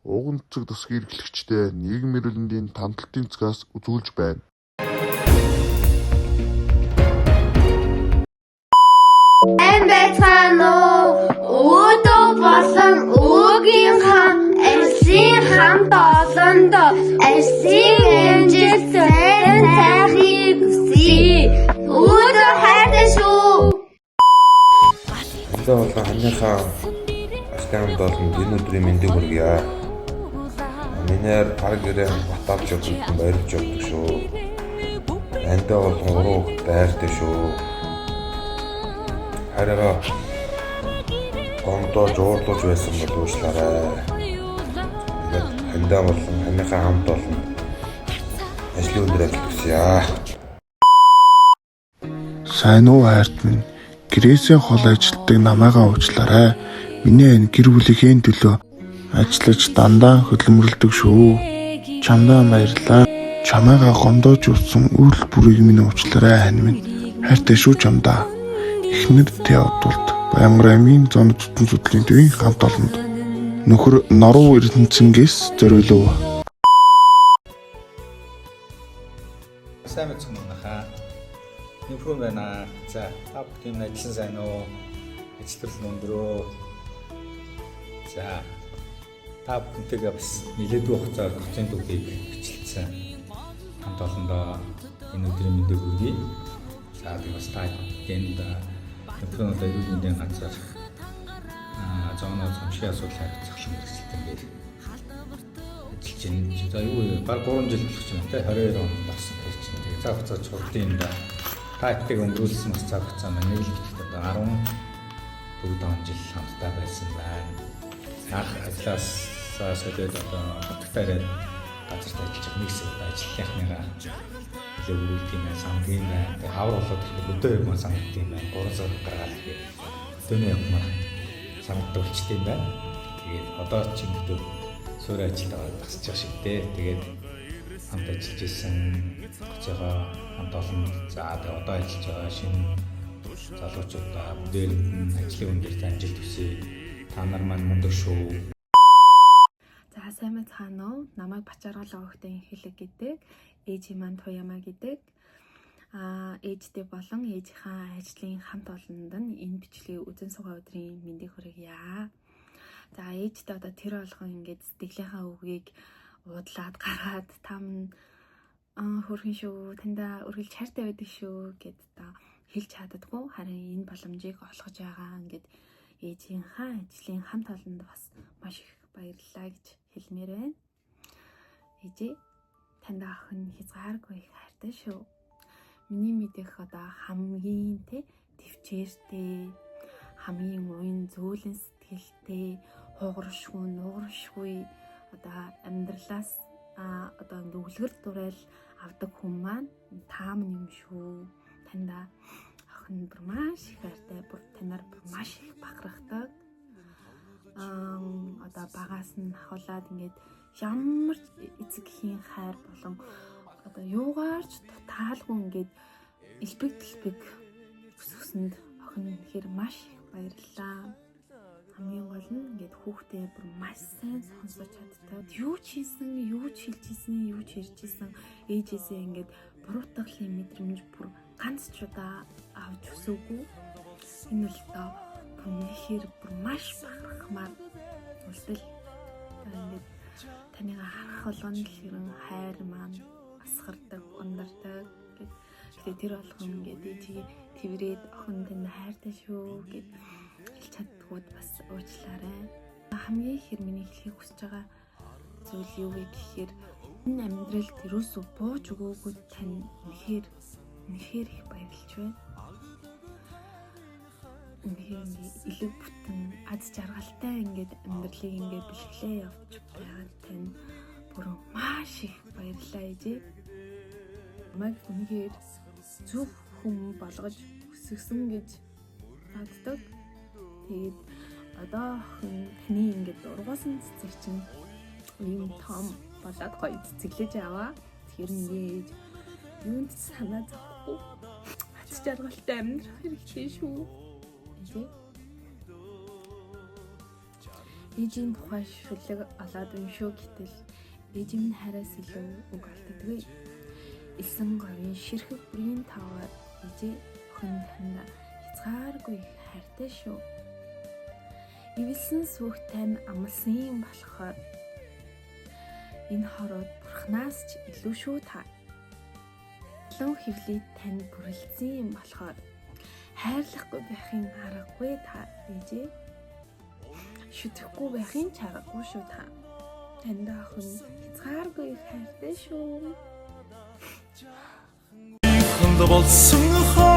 Уг өнцөг төсгийн эрхлэгчдээ Нийгмийн эрүүл мэндийн тандалтын засгаас үзүүлж байна. Сайн байцгаана уу? Өөдөө болон өөгийн хаан ажлын хамт олонд ажлын амжилт сайн сайхныг хүсье. Өөдөө хайртай шүү. Хандаа болон ханийнхаа ажлын хамт олонд энэ өдрийн мэндийг хүргье. Минээр гар гэрээ баталж явдаг, баярлж явдаг шүү. Андаа болон гурван хүүхэд байртай шүү. Хараа гомдоож уурлуулж байсан бол уучлаарай. Тэгээд хандаа болон ханыхаа хамт олонд ажлын өндөр амжилт хүсье. Сайн уу хайрт минь. Гэрээсээ хол ажилладаг намайгаа уучлаарай. Миний энэ гэр бүлийнхээ төлөө ажиллаж дандаа хөдөлмөрлөдөг шүү. Чамдаа баярлалаа. Чамайгаа гомдоож явсан үйл бүрийг минь уучлаарай хань минь. Хайртай шүү чамдаа. Эхнэр Теодулд Баянгар аймгийн зоны зүтэн судлалын төвийн хамт олонд нөхөр Норов Эрдэнэцэнгээс зориулв. Сайн мэцэн манайхаа. Нөхрөө байна. За, та бүхэн ажилласан сайн уу? Ажил төрөл өндрөө. За, та бүхэнтэйгээ бас нэлээдгүй хугацаар гоцын түүхийг бичлэлсэн. Хамт олондоо энэ өдрийн мэндийг хүргэе. За, тэг бас та энд нөхрөө одоо эрүүл мэндийн газар зооноо зомшиг асуудал хариуцах мэргэжилтэн ингээд ажиллаж байна. За юу вэ? Баг 3 жил болох чинь те 22 онд болсон тэр чинь. Тэгээ цаг хугацаа чухал юм да. Та ихтэйг өнгөрүүлсэн бас цаг хугацаа маань нэг л битгэд одоо 14 он жил хамтдаа байсан байна. Анх ажлаас солиод одоо нутагтаа ирээд газарт ажиллаж байгаа нэг хэсэг одоо ажлынхныгаа нэлээ өрүүлдэг юм байна, санддаг юм байна. Тэгээ хавар болоод ирэхэд өдөө явмаар санддаг юм байна. 3 сар гаргаад ирэхэд өдөөний явмаар санддаг болчтой юм байна. Тэгээд одоо ч ингэдүү суурь ажилд аваад тасчих байгаа шиг дээ. Тэгээд хамт ажиллаж исэн гоцоогоо хамт олон за тэгээ одоо ажиллаж байгаа шинэ залуучуудаа бүгдээрэнд нь ажлын өндөр амжилт хүсье. Та нар маань мундаг шүү. За сайн байцгаана уу? Намайг Бачаргал овогтой хэлэг гэдэг. Ээжийн маань Туяма гэдэг. Ээжтэй болон ээжийнхаа ажлын хамт олонд нь энэ бичлэгийг үзэн суугаа өдрийн мэндийг хүргье. За ээжтэй одоо тэр болгон ингээд сэтгэлийнхаа үгийг уудлаад гаргаад та минь хөрхэн шүү, таньда үргэлж хайртай байдаг шүү гэд одоо хэлж чаддаггүй. Харин энэ боломжийг олгож байгаа ингээд ээжийнхаа ажлын хамт олонд бас маш их баярлалаа гэж хэлмээр байна. Ээжээ танд охин хязгааргүй их хайртай шүү. Миний мэдэх одоо хамгийн төвчээртэй, хамгийн уян зөөлөн сэтгэлтэй, хугаршгүй, нугаршгүй одоо амьдралаас одоо ингээ үлгэр дуурайл авдаг хүн маань та минь юм шүү. Таньда охин бүр маш их хайртай, бүр танаар бүр маш их бахархдаг. Одоо багаас нь ахуулаад ингээд ямар ч эцэг эхийн хайр болон одоо юугаар ч дутаалгүй ингээд элбэг дэлбэг өсгсөнд охин үнэхээр маш их баярлалаа. Хамгийн гол нь ингээд хүүхдээ бүр маш сайн сонсож чаддаг. Юу ч хийсэн, юу ч хэлж исэн, юу ч ярьж исэн ээжээсээ ингээд буруутгалын мэдрэмж бүр ганц ч удаа авч өсөөгүй. Энэ л одоо үнэхээр бүр маш бахархмаар үлдэл. Одоо ингээд таныгаа харах болгоно л ерөн хайр маань асгардаг, ундардаг гэд. Тэгээ тэр болгон ингээд ээжигээ тэрврээд охин тань хайртай шүү гэд хэлж чаддгууд бас уучлаарай. Хамгийн ихээр миний хэлхийг хүсэж байгаа зүйл юу вэ гэхээр энэ амьдралд юусоо бууж өгөөгүй тань үнэхээр үнэхээр их баярлж байна. Үнэхээр ингээ элэг бүтэн аз жаргалтай ингээд амьдралыг ингээ бэлгэлээ явж байгаа тань бүр маш их баярлалаа ээжээ. Намайг үнэхээр зөв хүн болгож өсгсөн гэж боддог. Тэгээд одоо охин таны ингээд дургуулсан цэцэг чинь ийм том болоод гоё цэцэглэж аваа. Тэгэхээр миний ээж юунд ч санаа зовхгүй аз жаргалтай амьдрах хэрэгтэй шүү. Ээжээ. Ээжийн тухай шүлэг олоод уншуу гэтэл ээжийн минь хайраас илүү үг алддаггүй. Элсэн говийн ширхэг бүрийн тоогоор ээжээ охин танд хязгааргүй их хайртай шүү. Эвэлсэн сүх тань амлсан юм болохоор энэ хорууд бурхнаас ч илүү шүү та. Олон хөвлөд тань бүрэлдсэн юм болохоор хайрлахгүй байхын аргагүй та ээжээ. Шүтэхгүй байхын ч аргагүй шүү та. Танд охин хязгааргүй их хайртай шүү. Ханд болсон.